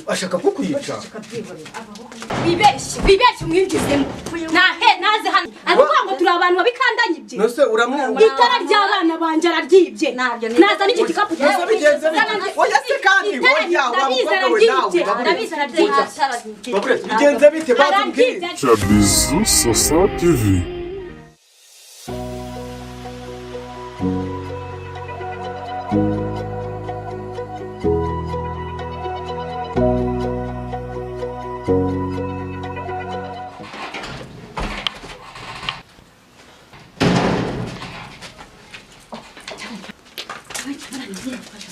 Ashaka kukwica. Wibeshye, wibeshye umwinjizemo. Nahe naze hano. Ariko ngo turi abantu babikandanye ibye. Nose uramwumva. Itara ry'abana banje araryibye. Naza n'iki gikapu. Nose bigenze bite? Oya se kandi oya wa mukobwa we nawe. Bigenze bite batubwiye? Chabizu Sosa TV.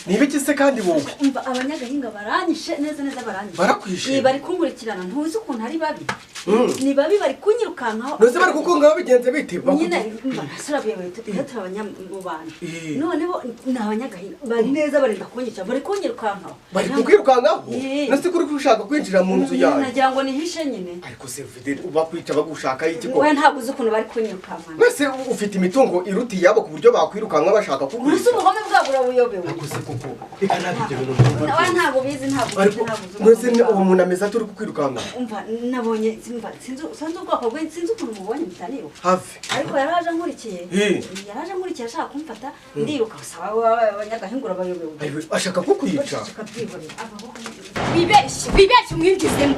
Nibiki se kandi wowe? Umva abanyagahinga baranyishe neza neza baranyishe. Barakwishe? Ni bari kunkurikirana ntuzi ukuntu ari babi. Ni babi bari kunyirukankaho. Nose bari kukungaho bigenze bite? Nyine umva nasurabiye turi abanyamubantu. None bo ni abanyagahinga bari neza barenda kunyica bari kunyirukankaho. Bari kukwirukankaho? Nose kuri kushaka kwinjira mu nzu yawe. Nagira ngo nihishe nyine. Ariko se Fidel ubakwica bagushaka iki ko? Oya ntabwo uzi ukuntu bari kunyirukanka. Nose ufite imitungo iruti yabo ku buryo bakwirukanka bashaka kukwica. Nose ubugome bwabo urabuyobewe. Ariko se koko reka ntabwo ibyo bintu mbyumva. Oya ntabwo bizi ntabwo ariko nose uwo muntu ameze ate uri kukwirukanka? Umva nabonye sinzi ubwoko bwe sinzi ukuntu mubonye mutaniruka. Have. Ariko yaraje ankurikiye. Yaraje ankurikiye ashaka kumfata ndiruka usaba abanyagahingura bayobewe. Ashaka kukwica. Wibeshye, wibeshye umwinjizemo.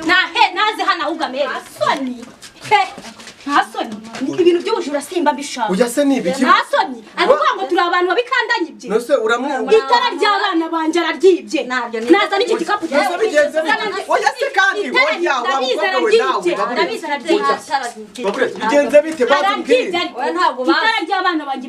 Nahe naze hano ahubwo amere. Soni. Nta soni. Ibintu by'ubujura simba mbishaka. Oya se ni ibiki? Nta soni. Ariko ngo turi abantu babikandanye ibye. Nose uramwumva. Itara ry'abana banje araryibye. Naza n'iki gikapu. Nose bigenze bite? Oya se kandi oya wa mukobwa we nawe. Bigenze bite batubwiye? Oya ntabwo bazi. Itara ry'abana banje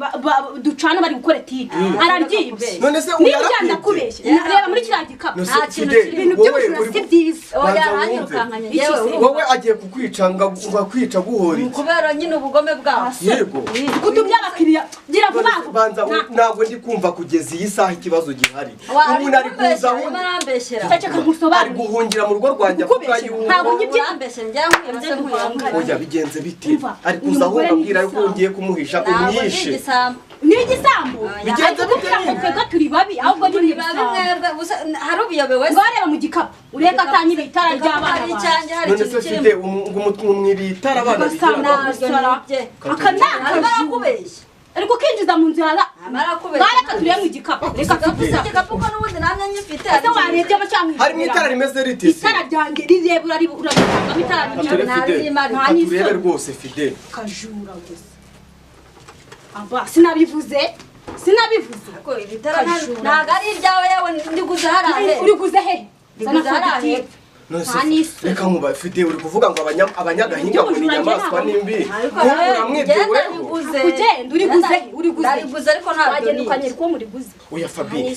ducana bari gukora tike. Araryibye. None se uyarabye? Reba muri kiriya gikapu. Nta kintu kirimo. Ibintu by'ubujura si byiza. Oya aranyirukankanye yewe. Wowe agiye kukwica ngo akwica guhora. Kubera nyine ubugome bwawe. Yego. Kutumya abakiriya gira vuba vuba. Banza ntabwo ndi kumva kugeza iyi saha ikibazo gihari. Ubu nari kuza aho arambeshyera. Ceceka nkusobanurire. Ari guhungira mu rugo rwanjye avuga yuko. Ntabwo nyibye arambeshyera njya nkwiye nkwiye. Oya bigenze bite? Ari kuza aho abwira yuko ugiye kumuhisha umwishe. Ni igisambo. Bigenze bite nyine? Twebwe turi babi ahubwo ni babi mwebwe hari ubiyobewe. Ngoreba mu gikapu. Ureka atanyiba itara ry'abana banjye. None se Fide umwibi itara abana bigira. Akanakubeshya. Ariko kinjiza mu nzu yaza. Bareka turebe mu gikapu. Reka tuvuze igikapu ko n'ubundi namye nyifite. Ese warebye abacanga. Harimo itara rimeze rite se? Itara ryanjye rireba urabitangamo itara ryanjye. Turebe rwose Fide. Kajura gusa. Aba sinabivuze. Sinabivuze. Ko itara ntago ari iryawe yewe ndiguze harahe. Uriguze he? Ndiguze harahe. Reka nkuba Fide uri kuvuga ngo abanyagahinga ngo ni inyamaswa nimbi. Uramwibye wewe. Kugenda uriguze uriguze. Ndiguze ariko ntabwo wagenda ukanyereka uwo muriguze. Oya Fabi.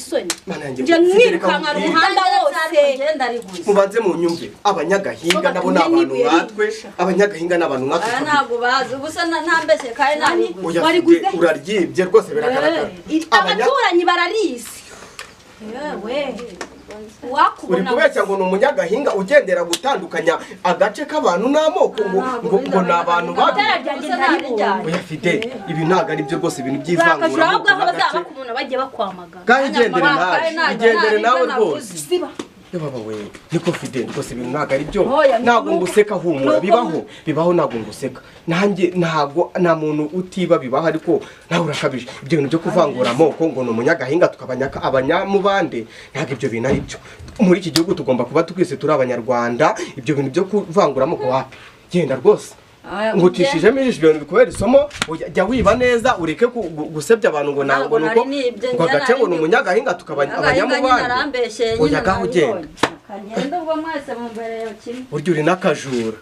Nje mwirukanka umuhanda wose. Mubanze mu nyumve abanyagahinga nabo ni abantu nkatwe. Abanyagahinga ni abantu nkatwe. Ntabwo bazi ubusa ntambeshye kandi ntabwo. Oya Fide uraryibye rwose biragaragara. Abaturanyi bararisi. Yewe. Uri kubeshya ngo ni umunyagahinga ugendera gutandukanya agace k'abantu n'amoko ngo ni abantu babi. Oya Fide ibi ntabwo ari byo rwose ibintu by'ivangura. Kandi igendere nawe igendere nawe rwose. Baba we niko Fide rwose ibintu ntabwo ari byo. Ntabwo nguseka humura bibaho bibaho ntabwo nguseka. Nanjye ntabwo nta muntu utiba bibaho ariko nawe urakabije ibyo bintu byo kuvangura amoko ngo ni umunyagahinga tukabanyaka abanyamubande ntabwo ibyo bintu ari byo. Muri iki gihugu tugomba kuba twese turi abanyarwanda ibyo bintu byo kuvangura amoko wapi. Genda rwose. Ngutishijemo ijisho ibintu bikubera isomo jya wiba neza ureke gusebya abantu ngo ntabwo nuko ngo agace ngo ni umunyagahinga tukabanya abanyamubande. Oya gaho ugenda. Burya uri n'akajura.